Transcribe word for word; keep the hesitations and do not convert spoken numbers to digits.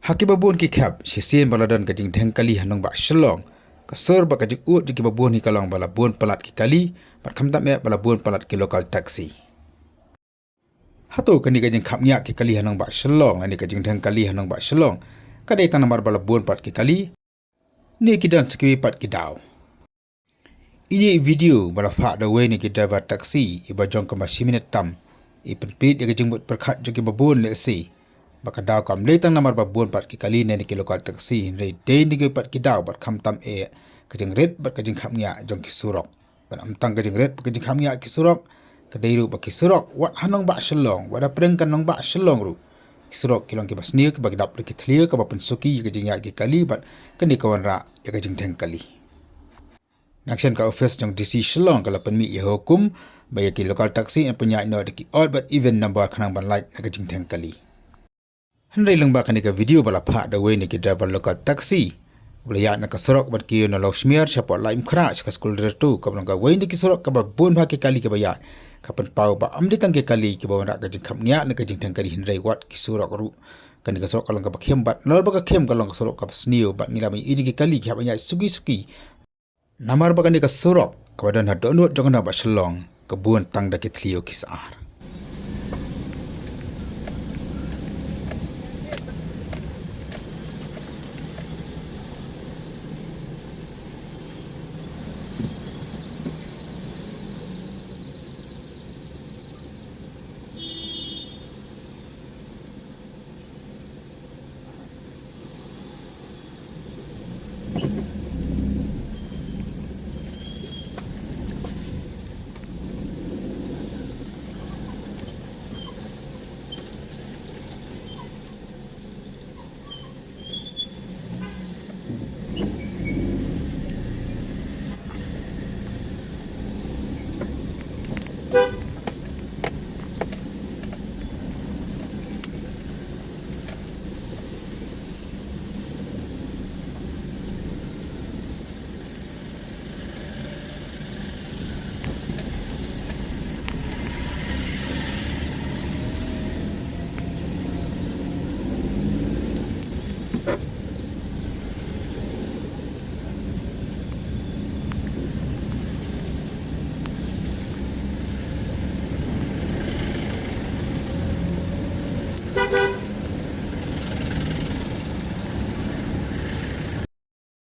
Ha kiba bun ki khep, shisien ba la don ka jingdheng kali ha nongbah Shillong, ka sur bad ka jingud jong kiba bun hi ka long ba la bun palat ki kali, bad khamtam eh ba la bun palat ki local taxi. Hato kane ka jingkhapngiah ki kali ha nongbah Shillong, lane ka jingdheng kali ha nongbah Shillong, ka dei tang namar ba la bun pat ki kali, ne ki don sa kiwei pat ki daw? Ine i video ba la phah da uwei na ki driver taxi, iba jong kaba shi minit tam, i pynpeit ïa ka jingmut pyrkhat jong kiba bun lehse ba ka daw kam dei tang namar ba bun pat ki kali ne na ki local taxi, hynrei dei na kiwei pat ki daw bad khamtam eh ka jingrit bad ka jingkhapngiah jong ki surok. Bad ym tang ka jingrit bad ka jingkhapngiah ki surok, ka dei ruh ba ki surok wat ha nongbah Shillong, wat ha pdeng ka nongbah Shillong ruh, ki surok ki long kiba sniew, kiba dap da ki thliew, kaba pynsuki ïa ka jingïaid ki kali, bad kane ka wanrah ïa ka jingdheng kali. Nangta ka office jong D C Shillong ka la pynmih ïa ka hukum ba ïa ki local taxi yn pynïaid noh da ki odd bad even number khnang ban lait na ka jingdheng kali. Hynrei lyngba kane ka video ba la phah da uwei na ki driver local taxi, ba la ïaid na ka surok ban kiew na Lawsmere shapoh Laitumkhrah sha ka skul Dre two, kaba long kawei na ki surok kaba bun bha ki kali kiba ïaid, ka pynpaw ba ym dei tang ki kali kiba wanrah ka jingkhapngiah ne ka jingdheng kali, hynrei wat ki surok ruh. Kane ka surok ka long kaba khim, bad nalor ba ka khim ka long ka surok kaba sniew, bad ngi lah ban ïohi ïa ki kali ki hap ban ïaid suki suki. Namar ba kane ka surok kaba don ha dohnud jong ka nongbah Shillong ka bun tang da ki thliew ki sar.